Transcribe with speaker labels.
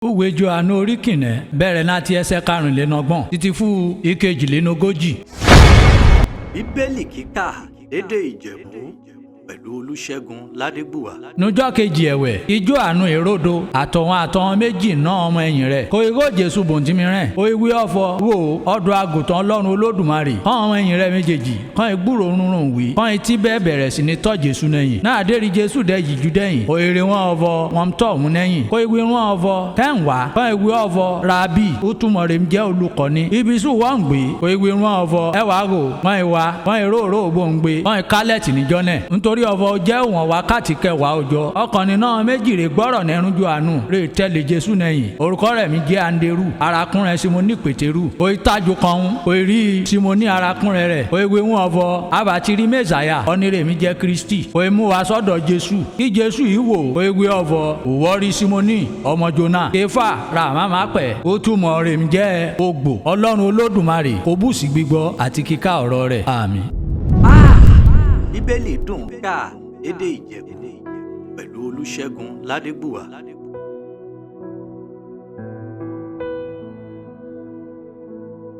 Speaker 1: Ìwé Jòhánù orí kìíní bẹ̀rẹ̀ láti ẹsẹ̀ karùnléníọgbọ̀n títí fún ìkejìlénogójì.
Speaker 2: Bíbélì kíkà lédè Ìjẹ̀bú pẹ̀lú Olúṣẹ́gun Ládégbùwà.
Speaker 1: Níjọ́ kejì ẹ̀wẹ̀, ijó àánú èròdo àtọ̀wọn àtọ̀wọn méjì náà ọmọ ẹ̀yìn rẹ̀. Kò igó Jésù bòǹtìmírẹ̀, kò ìwé ọ̀fọ̀ wò ọ̀dọ̀ àgùntàn Ọlọ́run Olódùmarè. Kán ọmọ ẹ̀yìn rẹ̀ méjèèjì, kán ìgbúrò rúnrún wí, kán etí bẹ́ẹ̀ bẹ̀rẹ̀ sí ní tọ́ Jésù nẹ́yìn. Náà dérí Jésù dẹ́ yìjú dẹ́yìn, kò èrè wọn ọ̀fọ̀ wọn tọ̀ mú nẹ́yìn. Kò ìwé wọn ọ̀fọ̀ kẹ́hìnwá, kán ìwé ọ̀fọ̀ rabi, ó túmọ̀ rẹ̀ ń jẹ́ olùkọ́ni. Ibi sùn wọ́n ń gbé, kò ìwé wọn ọ̀fọ̀ ẹwà rò, wọn ìwà, wọn ìró ògbóǹgbé, wọn ìkálẹ̀tì níjọ́ náà. Nítorí ọ̀fọ̀ jẹ́ òwọ̀n wákàtí kẹwàá òjò ọkànnì náà méjì rè gbọ́rọ̀ nẹ́rún ju àánú rè tẹ́lẹ̀ Jésù nẹ́yìn. Orúkọ rẹ̀ mi jẹ́ Anderu, arákùnrin Simoni Pétérù. Òye tájú kan ń òye rí Simoni arákùnrin rẹ̀. Òye wé wọn ọ̀fọ̀ abatiri Mẹ́sàyà ọ̀nìrè mi jẹ́ Kristi. Òye mú wa sọ́dọ̀ Jésù. Kí Jésù yìí wò òye wé ọ̀fọ̀ òwò rí Simoni ọmọ Jona. Kéfà ra màmá pẹ̀ ó túmọ̀ rẹ̀ mi jẹ́ ògbò Ọlọ́run Olódùmarè kò bùsí gbígbọ́ àti kíkà ọ̀rọ̀ rẹ̀. Àmín.
Speaker 2: Bíbélì dùn kà lédè Ìjẹ̀bú pẹ̀lú Olúṣẹ́gun Ládégbùwà.